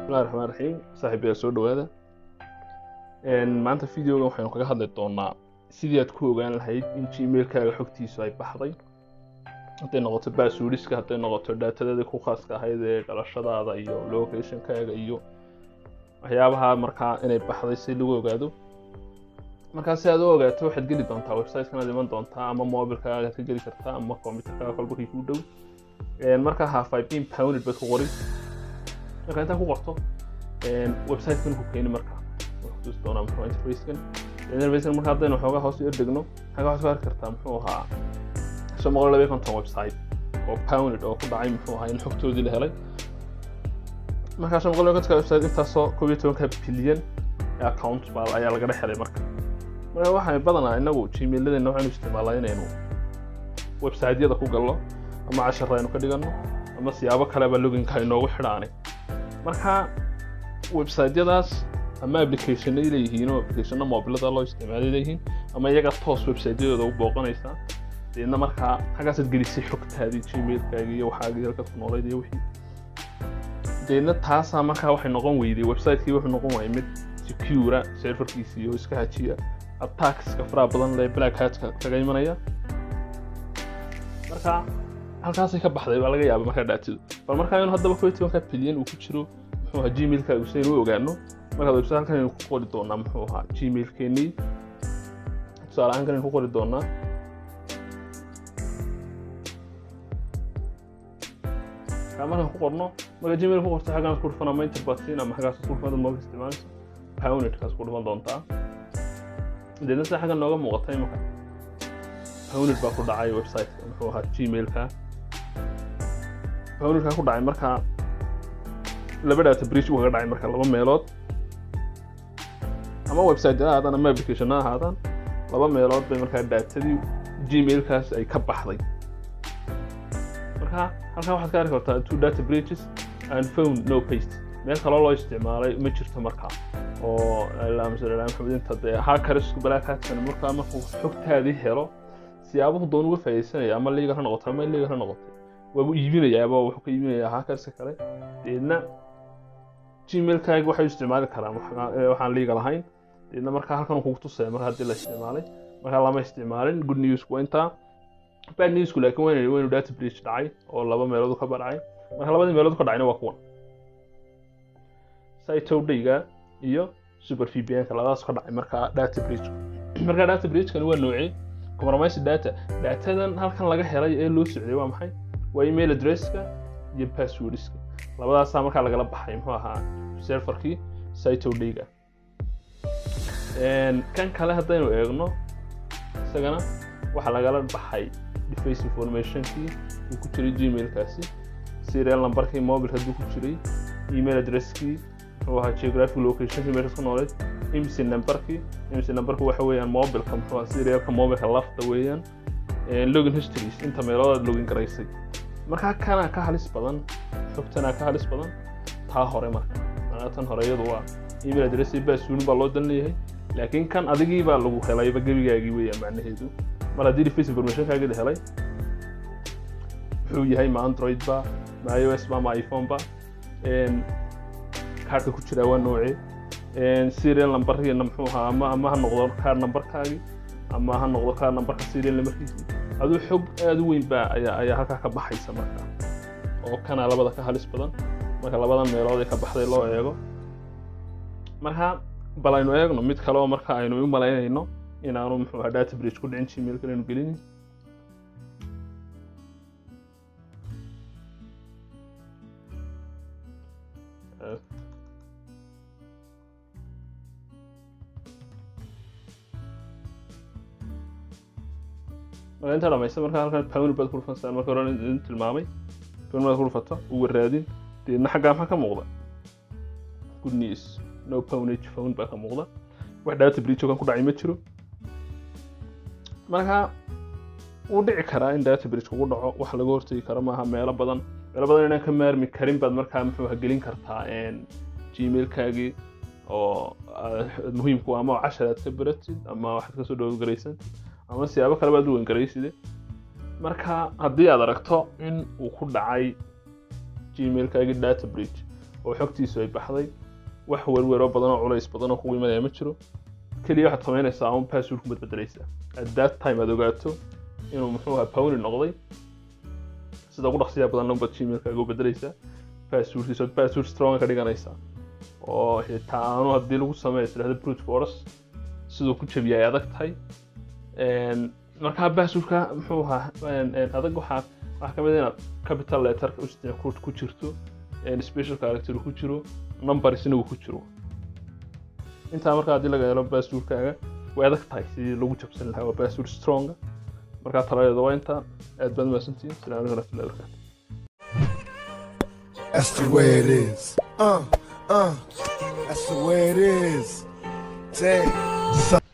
Bismillahi Raxmaani Raxiim. Saaxiibayaal, soo dhawaada. Maanta videoga waxaynu kaga hadli doonaa sidii aad ku ogaan lahayd in Gmailkaaga xogtiisu ay baxday, hadday noqoto passwordska, hadday noqoto datadada ku khaaska ahayd ee dhalashadaada iyo locationkaaga iyo waxyaabaha, markaa inay baxday si lagu ogaado. Markaa si aad u ogaato, waxaad geli doontaa website-kan, aad iman doontaa, ama mobilkaaga aad ka geli kartaa ama computerkaaga, kolba kii kuu dhow. Markaa "Have I been pwned" baad ku qori. Marka intaa ku qorto, website-kan ku keeni. Marka wuxuu kutusi doonaa muxuu interface-kan. Marka haddaynu xoogaa hoos u degno, xagga waxaad ku arki kartaa muxuu ahaa 552 website oo pwned oo ku dhacay, muxuu ahaa in xogtoodii la helay. Markaa 552-ka website, intaasoo 11-ka bilyan account baa ayaa laga dhex helay. Marka waxaan badanaa inagu Gmailadeena waxaynu isticmaalaa inaynu website-yada ku gallo ama cashar aynu ka dhigano ama siyaabo kaleba loginka inoogu xidhaanay. Marka website-yadaas ama application ay leeyihiin oo applicationna mobilada loo isticmaalay leeyihiin, ama iyaga toos website-yadooda u booqanaysaa. Deedna markaa xaggaasaad gelisay xogtaadii Gmailkaagii iyo waxaagii, halkaad ku noolayd iyo wixii. Deedna taasaa markaa waxay noqon weyday, website-kii wuxuu noqon waayay mid secure serverkiisi iyo iska hajiya attackska faraha badan leh black hatka kaga imanaya. Marka halkaasay ka baxday baa laga yaaba markaa datadu. Bal markaa inuu haddaba 11-ka bilyan uu ku jiro muxuu ahaa Gmailkaagu, si aynu u ogaano, markaad website halkan aynu ku qori doonaa muxuu ahaa Gmailkeenii. Tusaale ahaan kan aynu ku qori doonaa. Markaa markaan ku qorno, marka Gmail ku qorto, xaggaan ku dhufan ama enter baad siin ama xaggaas ku dhufan mobil isticmaalayso, pwnedkaas ku dhufan doontaa. Deedna sida xaggan nooga muuqata imika, pwned baa ku dhacay website muxuu ahaa Gmailka. Pwnedka ku dhacay markaa laba data breach uu kaga dhacay. Marka laba meelood, ama website ha ahaadaan ama application ha ahaadaan, laba meelood bay markaa datadii Gmailkaas ay ka baxday. Marka halkan waxaad ka arki kartaa "two data breaches and found no paste". Meel kaloo loo isticmaalay ma jirto. Markaa oo allahuma salli ala Maxamed, inta dee hackersku, black hatkan, markaa markuu xogtaadii helo, siyaabuhu doon uga faa'iidaysanaya, ama legal ha noqoto ama illegal ha noqotay, waabu iibinayaaba, wuxuu ka iibinayaa hackerska kale. Deedna Gmailkaaga waxay u isticmaali karaan waxaan legal ahayn. Deedna markaa halkan kugu tusaya marka haddii la isticmaalay. Markaa lama isticmaalin. Good newsku waa intaa. Bad newsku laakiin waynu data breach dhacay oo laba meelood ka dhacay. Marka labadii meelood ka dhacayna waa kuwan sitowdayga iyo Super VPN-ka, labadaas ka dhacay. Markaa data breach, markaa data breachkani waa noocee? Compromise data. Datadan halkan laga helay ee loo socday waa maxay? Waa email addresska iyo passwordska. Labadaasaa markaa lagala baxay muxuu ahaa serverkii sitowdayga. Kan kale haddaynu eegno, isagana waxaa lagala baxay device informationkii uu ku jiray Gmailkaasi, serial numberkii mobilka hadduu ku jiray, email addresskii, muxuu ahaa geographic locationkii meeshaas ku nooleed, IMSI numberkii. IMSI numberku waxa weeyaan mobilka, muxuu ahaa serialka mobilka lafta weeyaan, login histories, inta meelood aad login garaysay. Markaa kanaa ka halis badan, xogtanaa ka halis badan taa hore. Marka macnaa tan hore iyadu waa email address iyo password baa loo dan leeyahay, laakiin kan adigii baa lagu helayba, gebigaagii weeyaan macnaheedu. Mar haddii device informationkaagii la helay, muxuu yahay, ma Android ba, ma iOS ba, ma iPhone ba, kaarka ku jiraa waa noocee, serial numberkiina muxuu ahaa, ama ha noqdo card numberkaagii ama ha noqdo card numberka serial numberkiisii, aduu xog aada u weyn baa ayaa halkaa ka baxaysa. Marka oo kanaa labada ka halis badan marka labada meelood ee ka baxday loo eego. Marka bal aynu eegno mid kale oo marka aynu u malaynayno inaanu muxuu ahaa data breach ku dhicin Gmailka aynu gelinin. Marka intaa dhamaysta, marka halkan pwned baad ku dhufanaysaa. Marka hore idin tilmaamay, pwned baad ku dhufato, uga raadin. Deedna xaggaa maxaa ka muuqda? Good news, no pwnage found baa ka muuqda. Wax data breach oo kan ku dhacay ma jiro. Marka wuu dhici karaa in data breach kugu dhaco, wax laga hortagi karo maaha. Meelo badan inaan ka maarmi karin baad markaa muxuu gelin kartaa Gmailkaagii oo muhiimku, ama cashar aad ka baratid ama waxaad kasoo dhowgaraysan ama siyaabo kale baad u wengarayside. Marka haddii aad aragto in uu ku dhacay Gmailkaagii data breach. Oo xogtiisu ay baxday, wax werwero badan oo culays badan oo kugu imanaya ma jiro. Keliya waxaad samaynaysaa un password ku badbedelaysaa at that time aad ogaato inuu, muxuu ahaa, pwned noqday. Sida ugu dhaqsiyaha badan unbaad Gmailkaaga u bedelaysaa passwordkiisa, ood password strong ka dhiganaysaa, oo xitaa aanu haddii lagu sameeyo isdhahda brute force siduu ku jabiyay ay adag tahay. Markaa passwordka, muxuu ahaa, adag waxaa kamid ah inaad capital letter ku jirto, special character ku jiro, numbers uu ku jiro. Intaa markaa haddii laga helo passwordkaaga, way adag tahay sidii lagu jabsan lahaa. Waa password strong. Markaa taladeeda waa intaa. Aad baad mahadsantihiin. Asalaamu calaykum waraxmatullahi wabarakatu. That's the way it is. That's the way it is. Damn.